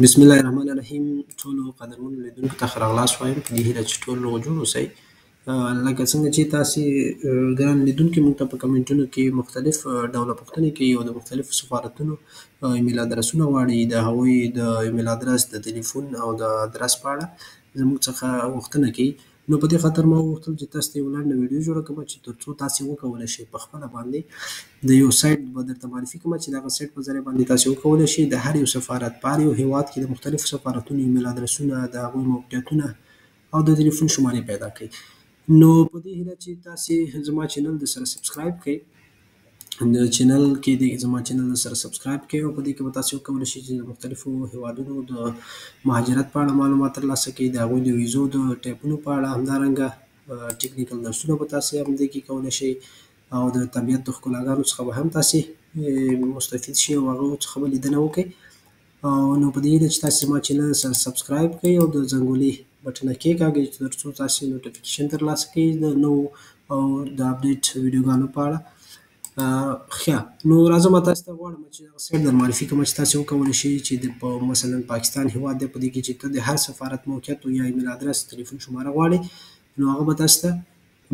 بسم الله الرحمن الرحیم. ټولو قدرمنو لیدونکو ته ښه راغلاست وایم، په دې هیله چې ټول روغ جوړ اوسئ. لکه څنګه چې تاسې ګران لیدونکي موږ ته په کمنټونو کې مختلف ډوله پوښتنې کوي او د مختلفو سفارتونو ایمیل ادرسونه غواړي، د هغوی د ایمیل ادرس، د تلیفون او د ادرس په اړه زموږ څخه غوښتنه کوي. نو په دې خاطر ما وغوښتل چې تاسو ته یو لنډه ویډیو جوړه کړم چې تر څو تاسې وکولی شئ په خپله باندې د یو سایټ به درته معرفي کړم چې د هغه سایټ په ذریعه باندې تاسې وکولی شئ د هر یو سفارت په هر یو هیواد کې د مختلفو سفارتونو ایمیل ادرسونه، د هغوی موقعیتونه او د تلیفون شمارې پیدا کړئ. نو په دې هیله چې تاسې زما چینل د سره subscribe کړئ، د چینل کې د زما چینل د سره subscribe کړئ او په دې کې به تاسې وکولی شئ چې د مختلفو هیوادونو د مهاجرت په اړه معلومات ترلاسه کړئ، د هغوی د ویزو د ټایپونو په اړه، همدارنګه technical درسونه به تاسې هم دې کې کولی شئ او د طبیعت د ښکلاګانو څخه به هم تاسې مستفید شئ او هغو څخه به لیدنه وکړئ. او نو په دې هیله چې تاسې زما چینل سره subscribe کړئ او د زنګولې بټنه کېکاږئ تر څو تاسې notification ترلاسه کړئ د نوو او د update ویډیوګانو په اړه. ښه، نو راځم تاسې ته غواړم چې دغه سایټ در معرفي کړم چې تاسې وکولی شئ چې د په مثلا پاکستان هیواد دی، په دې کې چې ته د هر سفارت موقعیت یا ایمیل ادرس، تلیفون شماره غواړې نو هغه به تاسې ته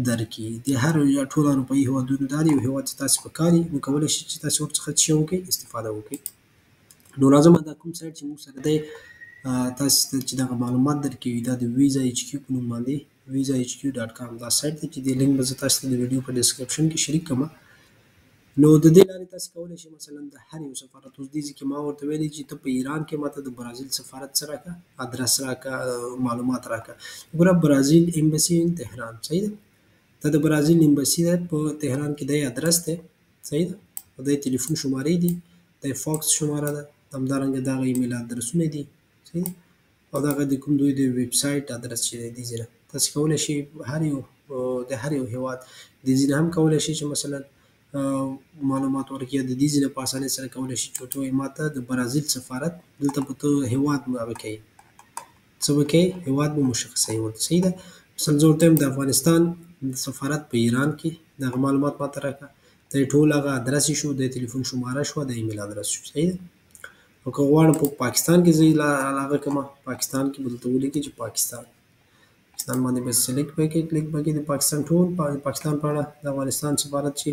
درکړي. د هر یا ټولو اروپایي هیوادونو دا یو هیواد چې تاسې په کار یي نو کولی شئ چې تاسې ورڅخه څه شی وکړئ، استفاده وکړئ. نو راځم دا کوم سایټ چې موږ سره دی تاسې ته چې دغه معلومات درکوي دا د Visa HQ په نوم باندې visahq.com دا سایټ دی چې دې لینک به زه تاسې ته د ویډیو په description کې شریک کړم. نو د دې لارې تاسې کولی شئ مثلا د هر یو سفارت، اوس دې ځای کې ما ورته ویلي چې ته په ایران کې ماته د برازیل سفارت څه راکړه، ادرس راکړه، معلومات راکړه. ګوره Brazil embassy in Tehran، صحیح ده، دا د برازیل embassy ده په تهران کې، دی ادرس دی، صحیح ده، او دی تلیفون شمارې دي، دی فاکس شماره ده، همدارنګه دغه ایمیل ادرسونه دي، صحیح ده، او دغه د کوم دوی د ویب سایټ ادرس چې دی دې ځای نه تاسې کولی شئ هر یو د هر یو هیواد دې ځای نه هم کولی شئ چې مثلا معلومات ورکړي، یا د دې ځای نه په اسانۍ سره کولی شي چې ورته ووایي ماته د برازیل سفارت دلته به ته هیواد هغه کوي، څه به کوي، هیواد به مشخصوي ورته، صحیح ده. مثلا زه ورته وایم د افغانستان سفارت په ایران کې دغه معلومات ماته راکړه، دا ټول هغه ادرس یې شو، د تلیفون شماره شوه، د ایمیل ادرس شو، صحیح ده. او که غواړم په پاکستان کې زه هغه کړم، پاکستان کې به دلته ولیکي چې پاکستان، پاکستان باندې به select به کړئ، کلیک به کړئ، د پاکستان ټول پاکستان په اړه د افغانستان سفارت چې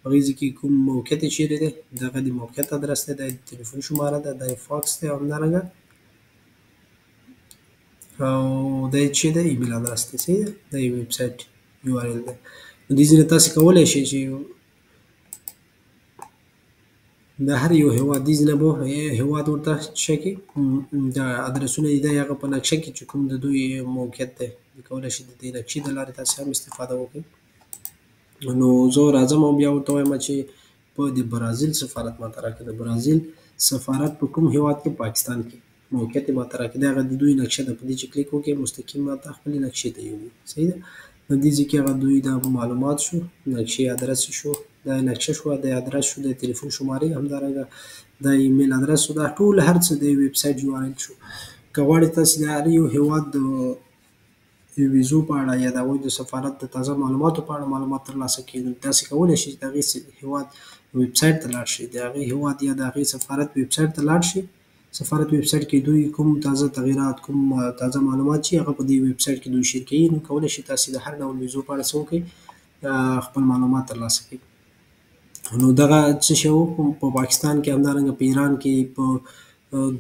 هغې ځای کې کوم موقعیت یې چیرې دی، دغه د موقعیت ادرس دی، دا د تلیفون شماره ده، دا یې فاکس دی، او همدارنګه او دا یې چې دی ایمیل ادرس دی، صحیح ده، دا یې ویب سایټ URL دی. نو دې ځای نه تاسې کولی شئ چې د هر یو هیواد دې ځای نه به هیواد ورته څه کړئ، د ادرسونه یې دی هغه په نقشه کې چې کوم د دوی موقعیت دی کولی شئ د دې نقشې د لارې تاسې هم استفاده وکړئ. نو زه راځم او بیا ورته وایم چې په د برازیل سفارت ماته راکړه، د برازیل سفارت په کوم هیواد کې، پاکستان کې موقعیت یې ماته راکړه، دا هغه د دوی نقشه ده، په دې چې کلیک وکړئ مستقیم ماته خپلې نقشې ته یوړي، صحیح ده. نو دې ځای کې هغه دوی دا معلومات شو، نقشې ادرس شو، دا نقشه شوه، دا ادرس شو، د تلیفون شمارې، همدارنګه دا ایمیل ادرس شو، دا ټول هر څه د ویب سایټ URL شو. که غواړئ تاسې د هر یو هیواد د ویزو په اړه یا د هغوی د سفارت د تازه معلوماتو په اړه معلومات ترلاسه کړئ، نو تاسې کولی شئ چې د هغې هیواد ویب سایټ ته لاړ شئ، د هغې هیواد یا د هغې سفارت ویب سایټ ته لاړ شئ، سفارت ویب سایټ کې دوی کوم تازه تغیرات، کوم تازه معلومات چې هغه په دې ویب سایټ کې دوی share کوي، نو کولی شئ تاسې د هر ډول ویزو په اړه څه وکړئ، خپل معلومات ترلاسه کړئ. نو دغه څه شی و په پاکستان کې، همدارنګه په ایران کې، په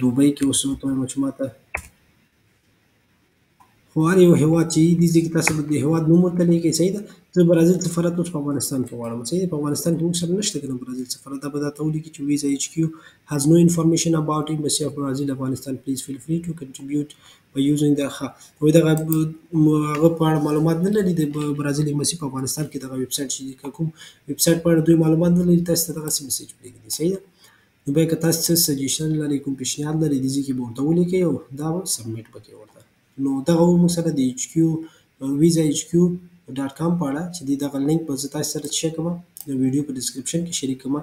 دوبۍ کې اوس ورته وایم چې ماته خو هر یو هیواد چې دې ځای کې تاسې به د هیواد نوم ورته لیکئ، صحیح ده. زه برازیل سفارت اوس په افغانستان کې غواړم، صحیح ده، په افغانستان کې موږ سره نشته که نه برازیل سفارت، دا به درته ولیکي چې Visa HQ has no information about embassy of Brazil Afghanistan, please feel free to contribute by using the ښه وایي دغه هغه په اړه معلومات نه لري د برازیل embassy په افغانستان کې دغه ویب سایټ چې که کوم ویب سایټ په اړه دوی معلومات نه لري تاسې ته دغسې message پرېږدي، صحیح ده. نو بیا که تاسې څه سجیشن لرئ، کوم پیشنهاد لرئ، دې ځای کې به ورته ولیکئ او دا به submit به کړئ ورته. نو دغه و موږ سره د HQ visahq.com په اړه چې د دغه لینک به زه تاسې سره څه کړم د ویډیو په description کې شریک کړم.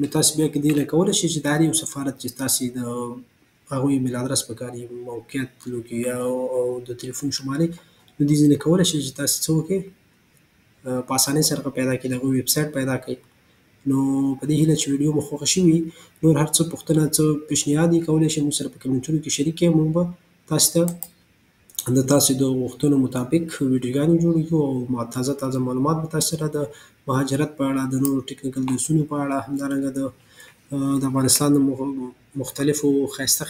نو تاسې بیا که دې نه کولی شئ چې د هر یو سفارت چې تاسې د هغوی ایمیل ادرس په کار یي، موقعیت لوکي او د تلیفون شمارې، نو دې ځای نه کولی شئ چې تاسې څه وکړئ، په اسانۍ سره پیدا کړئ، د هغوی ویب سایټ پیدا کړئ. نو په دې هیله چې ویډیو مو خوښه شوي. نور هر څه پوښتنه، څه پیشنهاد یې کولی شئ موږ سره په کمنټونو کې شریک کړئ. موږ به تاسو ته د تاسو د غوښتنو مطابق ویډیوګانې جوړې کړو او تازه تازه معلومات به تاسو سره د مهاجرت په اړه، د نورو ټکنیکل درسونو په اړه، همدارنګه د افغانستان د مختلفو ښایسته